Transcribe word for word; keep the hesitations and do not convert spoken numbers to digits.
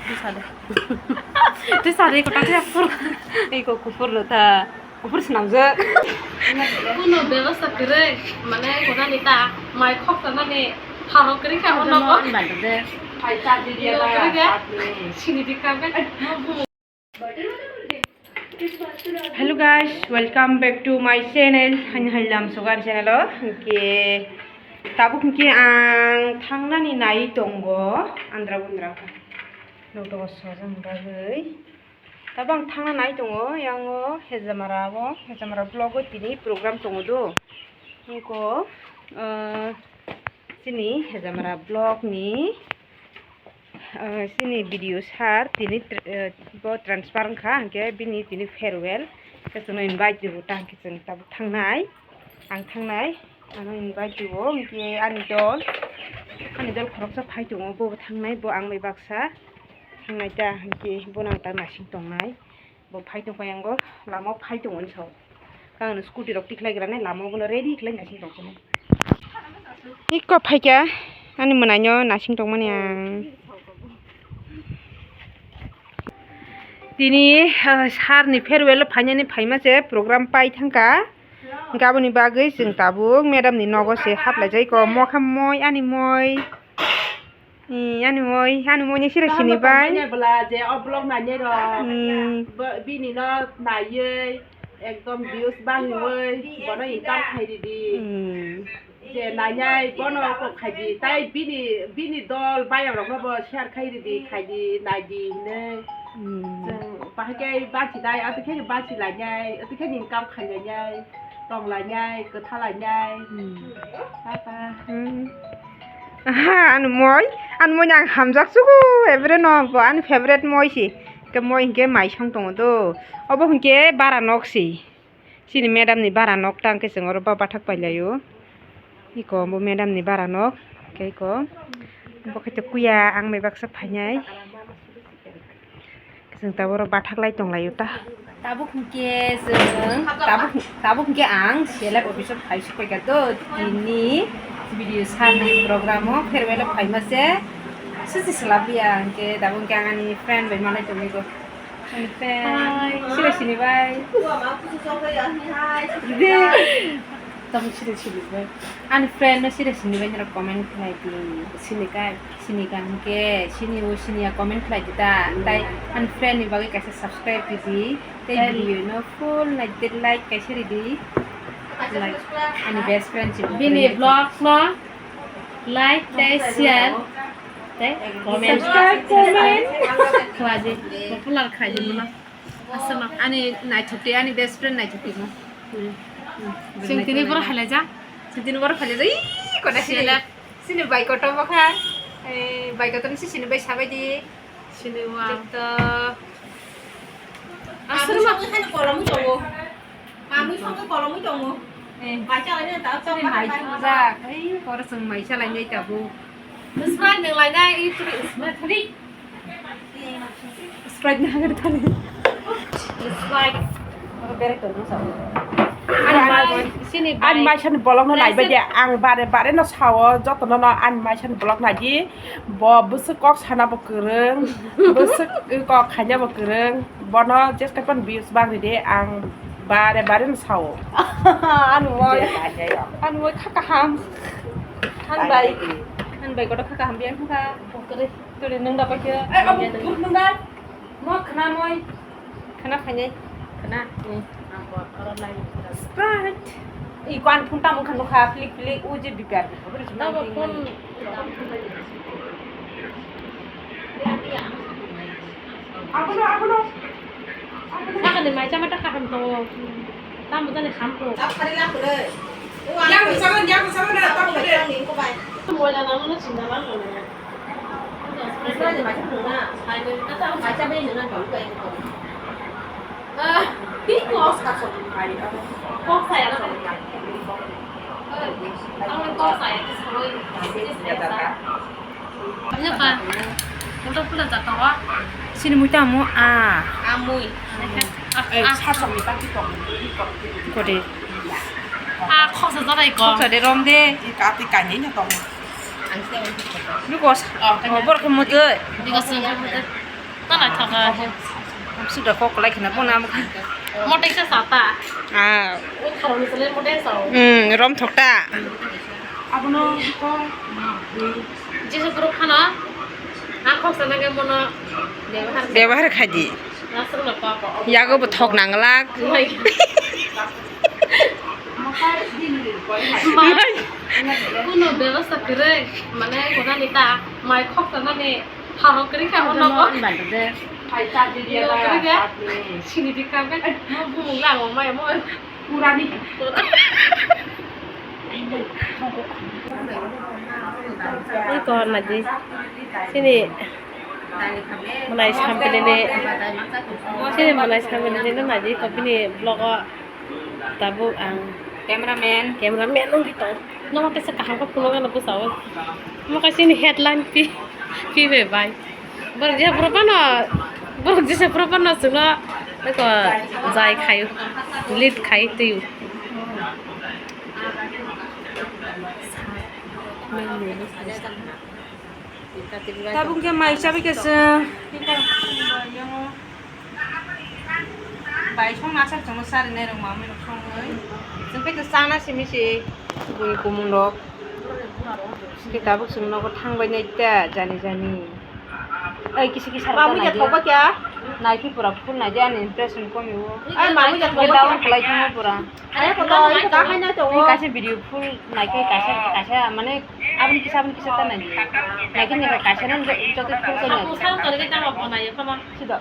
Twi sade. Twi sade, kota twi kuphur. Iko kuphur lo ta. Kuphur swnamjak. Kuno bebosta kwrwi, mane, kota ni ta, mai khok tanani, harok kwrwi kha, ono ko. Sini di kabe. Hello guys, welcome back to my channel. Hani hailam sugan channel o. Hingke tabuk hingke ang thangnani nai tongo andra gundra. Nokto sojang bagwi. Tabuk ang thangna nai tongo, yango Hejamara o, Hejamara vlog o tini program tongo do. Hingko, eh, chini Hejamara vlog ni Ah, chini B D O sir tini tr-, eh, bo transfer wngkha, hingke bini tini farewell, khe chwngno invite ribo ta, hingke chwng tabuk thangnai, ang thangnai, ano invite ribo, hingke ani dol, ani dol khoroksa phai tongo, bo bo thangnai, bo ang bai baksa thangnai ta, hingke bono ang ta naising tongnai. Bo phai tongkha yango, lama o phai tongo hinwi sao. Khe ang scooty rok tikhlai gra nai, lama o bono ready khlai naising tongkha nai. Iko phaikha, ani mwnaino naising tongmani ang. Tini, ah, sir ni farewell o phainani phaima se program pai thangkha. Gaboni bagwi chwng tabuk madam ni nogo se haplaijak, iko mokha moi, ani moi. Ee, ani moi, ani moi ni sira sini bai. Bwla je o vlog nainai rok. Hmm. Bo-, bini no naiwi ekdom views bangwi bono income khai ridi. Hmm. Je nainai bono kok khai di. Tai bini, bini dol bayang rok no bo share khai ridi, khai di, nai di hinwi. Hmm. Chwng bahai khe bachi dai, ati khe bachi lainai, ati khe income khai lainai, tong lainai, kwtha lainai. Hmm. Papa. Hmm. Aha, ani moi, ani moi ang hamjak sugu, every no, bo ani favorite moi si. Ke moi hingke mai song tongo do. Obo hingke bara nok si. Sini madam ni bara nok tang ke sengoro ba bathak pai layo. Iko bo madam ni bara nok. Ke iko. Bo khe kuya ang mai baksa phainai. Chwng tabuk oro bathak lai tong laio ta. Tabuk hwnkhe chwng, tabuk, tabuk hwnkhe ang select office o phai sukphaikha do, tini B D O sir ni program o farewell o phaima se, susi swlapya hwnkhe tabuk hwnkhe ang ani friend bai malai tongwi go. Ani friend. Hi. Sira sini bai. Hi. Tamo sira sini bai. Ani friend no sira sini bai nira comment khlai di. Sini kai. Sini kaham khe, sini o sini ya comment khlai di ta. Hmm. Tai ani friend ni bagwi kaisa subscribe ridi. Tai, tai video no full nai di, like kaisa ridi. Like, ani best friend si bini vlog no like tai share tai comment. Subscribe, comment. Khlai di, popular khlai di mano. Asama ani naithok di, ani best friend naithok di mo. Hmm. Hmm. Sing tini boro khlai ja. Sing tini boro khlai ja. Ih, kona sini. Sini bai kotor bokha. Eh, bai kotor ni sini bai sabai di. Sini wa. Jikto. Asal ma. Kolom tongo. Mamui songkhe kolomwi tongo. Eh. Mai chalai nai ta, sini mai tubujak. Ei, koro chwng mai chalai nai tabuk. Sprite nang lai nai, i twi Sprite thani. Sprite nang thani. Sprite. Oro berek tongno sao. Ani mai, sini ani mai sani bolong no nai bai de, ang bare bare no sao, joto no no ani mai sani bolong nai di. Bo bwswk kok sana bo kwrwng, bwswk kok khaina bo kwrwng. Bono jeske phano views bang ridi, ang bare bare no sao. Ano moi. Je, ba, je, yo. Ano moi kha kaham. Han bai. Bai, bai. Han bai kotor kha kaham biang kha. Kore, kore nang da paikhe. Eh, abu, buk nang da. Mo khna moi. Khna khainai. Khna. Hmm. Sprite. I kwan phun tam khna kha, flik flik, u je bipar. Nabo phone. Sakani mai chama ta kaham tongo. Tamo jani ham tongo. Yang sama, yang sama na, tamo de. Moila nang no sinda lang no. Sakani mai chama na. Mai chama ni na tong kai ko. Ah, kok saya. Kok saya. Sini mui tamo a. Amui. Eh, sasok ni pati tong. Kode. A, khoksa jara iko. Khoksa de rom de. Ika ti kanye nya tong. Nukos. Oh, borok mutoi. Nukos. Tala thaka. Sudah kok kolai khna bo nam. Motai sa sata. Ah. Oi kharoni sele motai sa. Hmm, rom thokta. Abono ko. Jesu group khana. Ang khok sana ke mono. Bebahar. Bebahar khaji. Nasrul pa pa. Yago bo thok nanglak. Oi. Mai. Kuno bebasa kere. Mane kona nita. Mai khok sana ni. Haro kiri ka hono ko. Haro kiri ka. Sini di ka be. Mo bumung la mo mai mo. Purani. Iko naji. Sini. Manai sampili ni. Sini manai sampili ni naji ko bini vlog o. Tabuk ang cameraman. Cameraman wngwi tong. Nono kaisa kaham khe phunukgano bwsao. Omo kaisa ni headline pi, pi bai bai. Borok jesa borok phano, borok jesa borok phano chwngno eko jai khai, lead khai twi. Tabuk khe mai chabai khe chwng. Bai song nasar chwngno charinai rok mamui rok songwi. Chwng khe chana simi se bui kumun rok. Khe tabuk chwng nogo thangbai nai ta jani jani. Ai kisi kisa mamui rok thokba kya? Naikhe pura full naidi ani impression komi o. Ai mamui rok thokba kya? Down khlai thango pura. Are ko to ka hai na to. Kaisa video full naikhe kaisa kaisa mane aboni kisa aboni kisa ta nai. Naikhe ni kaisa no joto full komi. Aku sal kali kita mau naik apa? Sido.